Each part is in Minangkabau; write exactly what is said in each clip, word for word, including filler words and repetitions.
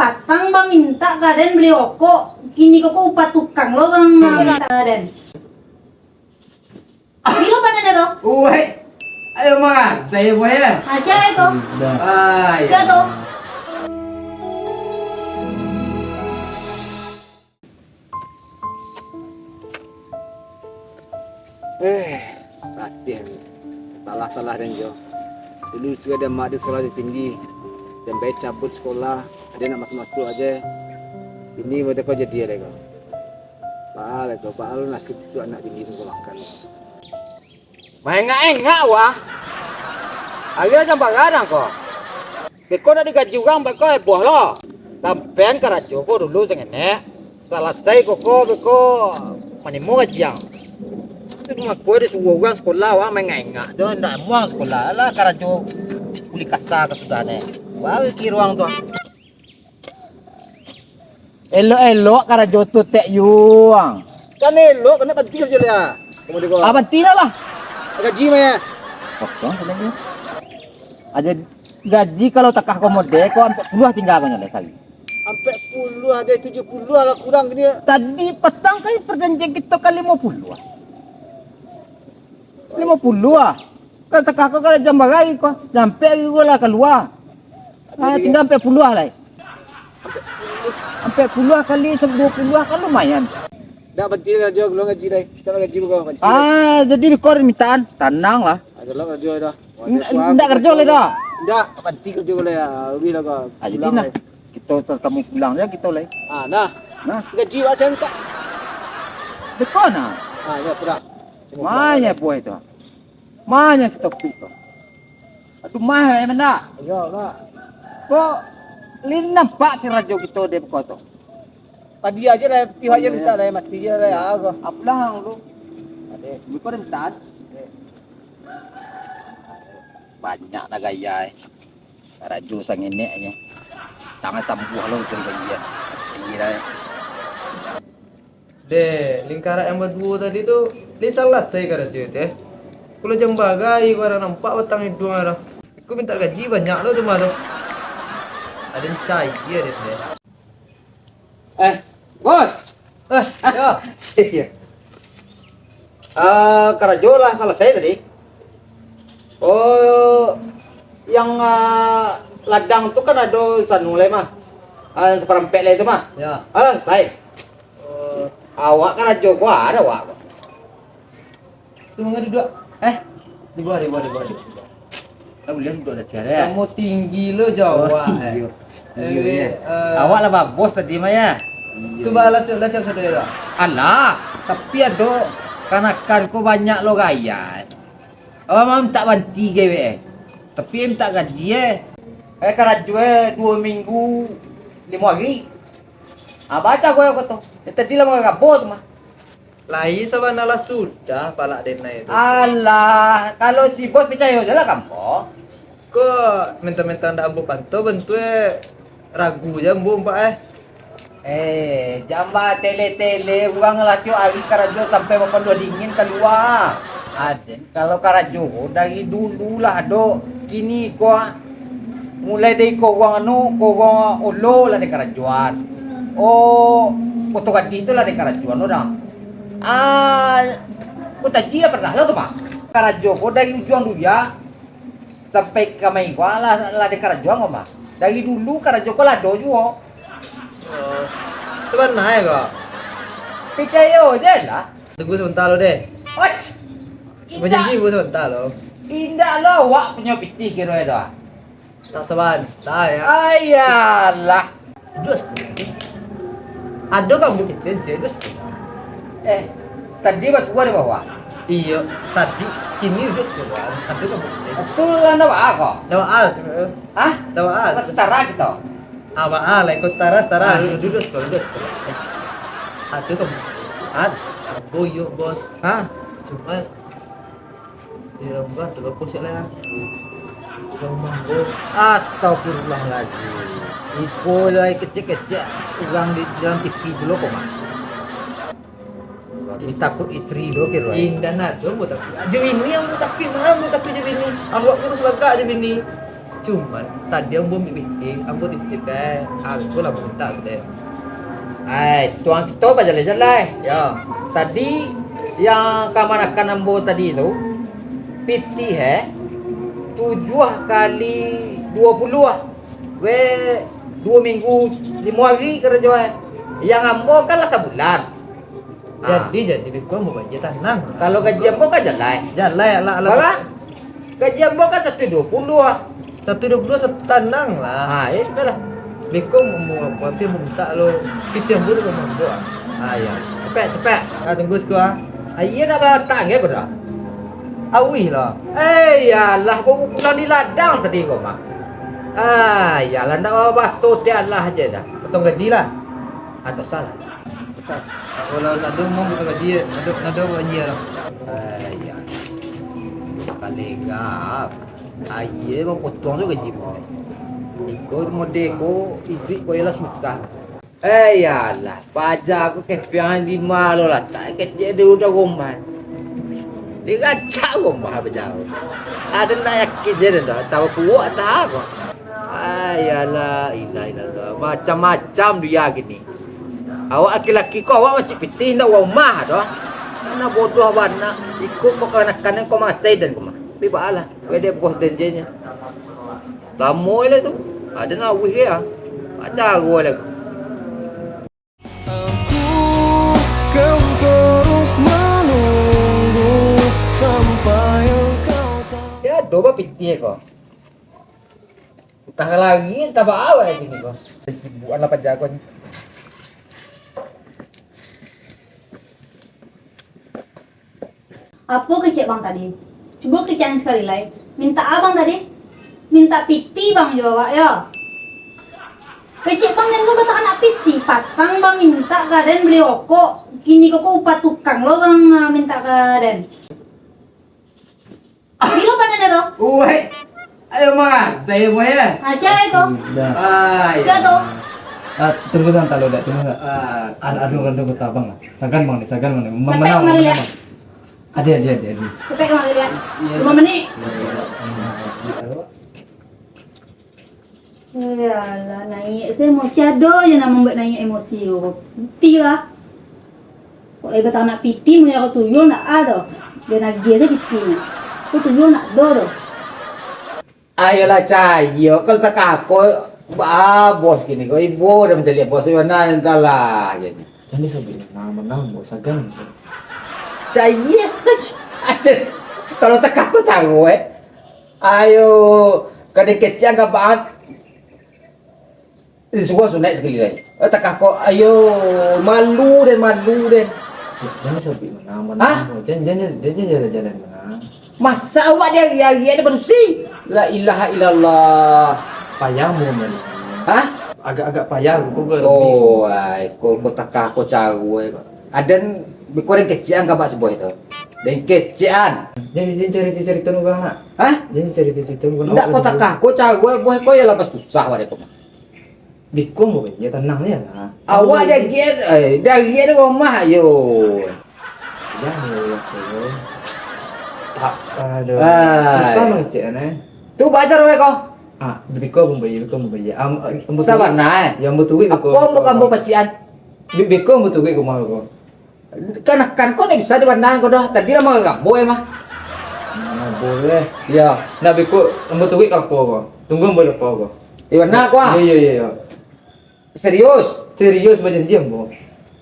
Patang bamintak ka den bali rokok, kini ko, ko upah tukang lo bang mamintak ka den. Bilo panen tu? Uwek, ayo marasai, Boy, ya. Ha, sia tu? Ah, ya. Sia tu? Eh, patih. Salah-salah den jo. Dulu sudah den mak den sekolah tinggi. Den bae cabut sekolah, ado nak masuk-masuk aja. Ini model kau jadi ado kau. Baa lai kau, baa lo nasib tu anak tinggi tu kau makan. Maengak-engak wah. Agiah jan bagadang ko. Beko nak digaji urang, beko heboh lo. Sampean karajo ko dulu sangenek. Salasai ko, ko beko manimo gaji ang. Tu mako disuruah urang sekolah, wah maengak-engak. Tu ndak amuah sekolah lah, karajo kuli kasa ka sudah ne. Wah, kiruang tu. Elok-elok karajo tu, Tek Yuang. Kan elok, kan nak banti karajo dia. Kamu di bawah. Ah, banti dah lah. Gaji mah ya. Potong sajo. Aja gaji kalau takah komode ko ampek puluah tingga ko nyo lah sahari. Ampek puluah, ado tujuah puluah lah kurang kini. Tadi patang kan perjanjian kito kan limo puluah. Limo puluah. Kan takah ko kan jam bagai ko. Jam ampek lagi ko lah kalua. Ah, tingga ampek puluah lai. Ampek puluah kali duo puluah kan lumayan. Dak banti karajo, gulung gaji dai. Kita gaji bukan banti. Ah, jadi beko mintaan, tanang lah. Adolah karajo dah. Ndak karajo lai dah. Ndak banti karajo lai ya. Lebih lah kau. Ah, jadi nah. Kita tatamu pulang je kita lai. Ah, nah. Nah. Gaji wak saya minta. Beko nah. Ah, ya pura. Manya buah itu. Manya si Topik tu. Aduh, mah, eh, manda. Iyo, Pak. Kok lin nampak karajo kito di beko tu? Padi aja lah, pihak aja minta lah, mati je lah, ya, apa? Apulang lu. Ade. Bukan minta. Banyak lah gaya, eh. Karajo sangenek aja. Tangan sambuah lo tu gajian. Iya lah. Deh, lingkarak yang baduo tadi tu, lin salasai karajo tu, eh. Kalau jam bagai, barang nampak batang iduang dah. Aku minta gaji banyak lo tu mah tu. Ada yang cai dia, deh. Eh, bos. Eh, ya. Iya. Ah, karajo lah salasai tadi. Oh, yang, ah, ladang tu kan ado sanu lai mah. Ah, yang saparampek lai tu mah. Ya. Ah, salasai. Oh. Awak karajo ko ado awak ko. Tu mangga duduak. Eh, di bawah, di bawah, di bawah, di bawah. Lah buliah duduak dah tiada, ya? Samo tinggi lo jo awak, eh. Iyo. Iyo, eh, ya. Awak lah babos tadi mah, ya. Tu balas tu, lah siap sudah tu. Alah, tapi ado kanakan ko banyak lo gaya. Awak mah mintak banti gawe, eh. Tapi mintak gaji, eh. Eh, karajo, eh, duo minggu, limo hari. Ah, baca gue ko tu. Eh, tadi lah mangga gabo tu mah. Lai sabana lah sudah palak denai tu. Alah, kalau si bos picayo je lah ka ambo. Ko mentang-mentang ndak ambo pantau, bantuak ragu je ambo, Pak, eh. Eh, jan batele-tele, urang lah tiok ari karajo sampai bapaluah dingin kalua. Aden, kalau karajo dari dulu lah ado, kini ko, ah. Mulai dari korong anu, korong Olo lah den karajoan. Oh, Koto Gadih tu lah den karajoan lo dah. Ah, Kotaji lah pernah lah tu mah. Karajo ko dari ujuang dunia sampai ka Maigua lah, lah den karajoan ko mah. Dari dulu karajo ko lah ado juo. Oh, tu bana ko? Picayo je lah. Tunggu sabanta lo deh. Oi, bajanji tunggu sabanta lo. Indak lo, awak punyo pitih kiro dah. Tak sabanta, ya. Ayalah. Duduak sapuluah. Ado kan bukit sen, duduak sapuluah. Eh, tadi basuo di bawah. Iyo, tadi, kini duduak sapuluah. Ado kan bukit sen. Tu lah ndak baa ko? Ndak baa, cuma. Hah? Ndak baa. Lah setara kito. Ah, baa lah, iko setara, setara. Ah. Duduak sapuluah, duduak sapuluah. Ado kan bukit sen. Ado. Oh, iyo, bos. Hah? Cuma Iya, Bang, tu bagus ya lah. Udah manggo. Astagfirullahaladzim. Iko lai kecek-kecek urang di dalam T V dulu ko mah. Jadi takut istri do kiro ai. Indak nado, ambo takut. Ajo bini ambo takut, mah ambo takut ajo bini. Ambo kurus bagak ajo bini. Cuman, tadi ambo ambiak pitih, ambo titipkan, ah, iko lah mintak tu deh. Ai, tuang kito bajalai-jalai. Yo. Tadi, yang kamanakan ambo tadi tu, pitih, eh, tujuah kali duo puluah. Weh, duo minggu, limo hari karajo, eh. Yang ambo kan lah sabulan. Ah. Jadi, jadi, beko ambo baja tanang. Kalau gaji ambo kan jalai. Jalai, alah, alah. Alah, gaji ambo kan satu duo puluah, ah. Satu duo puluah sa-, tanang lah. Ah, eh, sudah lah. Beko ambo, ambo mintak lo, pitih ambo dek ambo, ah. Ah, iyo. Capek, capek. Ah, tunggu siko, ah. Ah, iyo, nak batang, eh, ko dah. Auih lah. Eh, iyolah, baru pulang di ladang tadi ko mah. Ah, iyolah, ndak babaso tialah je dah. Potong gaji lah. Atau salah. Kalau nado mau buka gaji, nado, nado gaji lah. Ayah. Paling gak, ayah mau potong tu gaji mau. Iko mode ko, iduik ko ialah susah. Eh, iyalah, paja ko kepiang di malo lah, tak kecek di udah gombal. Digacak gombal paja ko. Ada ndak yakin je dah, tahu kuat tak apa. Ah, iyalah, ilah, ilah, ilah. Macam-macam dia gini. Awak laki-laki ko, awak macik pitih, ndak rumah doh. Mana bodoh bana. Iko pokok anak-anak ko masai dan ko mah. Tapi baalah, wede boh janjinya. Lamo lah tu. Ada nak wih ya. Ada gua lah. Aku kan terus menunggu sampai engkau tak. Ya, doba pitih ko. Entah lari, entah baawa kini ko. Sibukan lah paja ko ni. Apo kecek bang tadi? Cubo kecek sakali lai. Mintak a bang tadi? Mintak pitih bang jo awak yo. Kecek bang den ko bataranak pitih. Patang bang mintak ka den bali rokok. Kini ko, ko upah tukang lo bang, ah, mintak ka den. Bilo panen dah tu? Uwek. Ayo mas, saya boy ya. Ah, sia itu? Dah. Ah, Sia iya. Tu? Ah, tunggu sebentar lo, Dek. Tunggu sebentar. Ah. Ada, ada orang tunggu tabang lah. Sagan bang ni, sagan bang ni. Capek menang, kembali menang, ya? Bang. Ada, ada, ada, ada. Capek kembali ya. Iya. Lima menit. Iya, iya. Iyalah, naiak se emosi, ado je nan mambuek naiak emosi ko. Bukti lah. Kok lai bataranak pitih, mulai ko tuyul ndak ado. Den agiah se pitihnyo. Ko tuyul ndak ado doh. Ayolah, cayo. Kalau takah ko, ba-, bos kini ko, ibo dah mancaliak bos, di mana entahlah, jadi. Jadi sabuik menang, menang, bos, sagan. Cayo. Aceh. Kalau takah ko caro, eh. Ayo, kadang kecek angka baat. Disuruh sunaik sakali lai. Eh, takah ko, ayo, malu den, malu den. Jan sabuik menang, menang. Hah? Jan, jan, jan, jan jalan-jalan menang. Masa awak di hari-hari ada padusi? La ilaha illallah. Payah mu menang. Hah? Agak-agak payah, ko. Oh, ai, ko, ko takah ko caro, eh, ko. Aden, beko den kecekan ka bak sabuah itu. Den kecekan. Jan, jan carito-carito urang nak. Hah? Jan carito-carito urang. Ndak, ko takah ko caro, eh, buah ko ya lah pas susah wak dek ko mah. Beko mo, ya tanang ya lah. Awak dari, eh, dari rumah, ayo. Jan, ya, ya, ya. Tak, aduh. Ah. Susah mangecek, eh. Tu bajar wak ko. Ah, beko pun bayar, beko pun bayar. Am, am, sabar, nah, eh. Yang betul beko. Apa ambo kambo pacian? Beko betul beko mah ko. Kan, kan ko ndak bisa di bandang ko doh. Tadi lah mangagabo mah. Mangagabo, eh. Yo. Nah, beko, ambo turuik ka ko ko. Tunggu ambo di ko ko. Di bandang ko, ah? Iyo, iyo, iyo, iyo. Serius? Serius, bajanji ambo.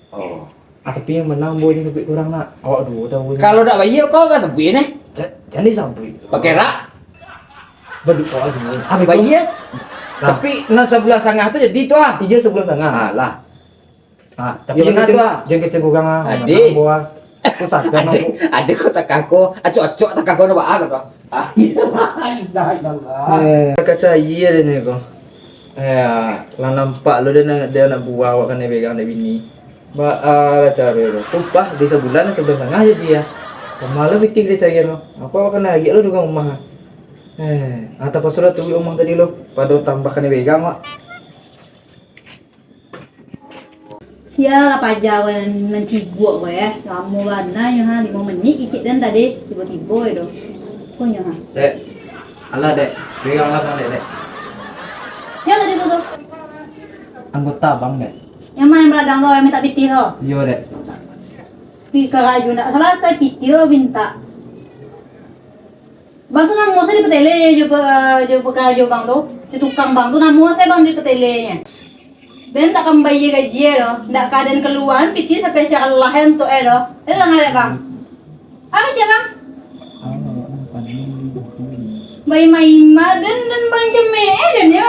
Oh. Ah, tapi yang menang ambo jan sabuik urang nak. Awak duo tahu ni. Kalau ndak bayar ko, kan sabuik ni. Ja-, jan disabuik. Pakai rak? Baduo awak duo. Ah, beko. Bayar? Nah. Tapi nan sabulan sangah tu jadi tu, ah. Iyo, sabulan sangah. Alah. Ah, tapi jan kecek, jan kecek urang ah. Adik. Ado ko takah ko, acok-acok takah ko nak baa ko. Ah, iya. Eh, kacai ado ni ko. Eh, lah nampak lo dia nak, dia nak buah awak kanai pegang dek bini. Ba, ah, lah caro tu. Tumpah di sabulan, sabulan sangah jadi ya. Sama lo pitih dia cari lo. Apa awak kanai agiah lo dengan rumah. Eh, ah, tapakso lah turuik rumah tadi lo. Pado tambah kanai pegang awak. Sia lah paja nan mancibuak ko, eh. Lamo bana nyo ha, limo menit kecek den tadi, tibo-tibo je tu. Ko nyo ha. Dek. Alah, Dek. Pegang lah, Dek, Dek. Siapa tadi tu tu? Anggota abang, Dek. Yang mana yang beladang tu, yang minta pitih tu? Iyo, Dek. Pi karajo nak salasai pitih tu minta. Bang tu namo sajo dipatele jo pe- jo pakarajo bang tu. Si tukang bang tu namo sajo bang dipatelenyo. Den tak ka mambayia gaji e doh. Ndak ka den kaluaan pitih spesial lah e untuak e doh. Den lah ngarek bang. Apo cek bang? Baima-ima den, den bang cemek e den yo.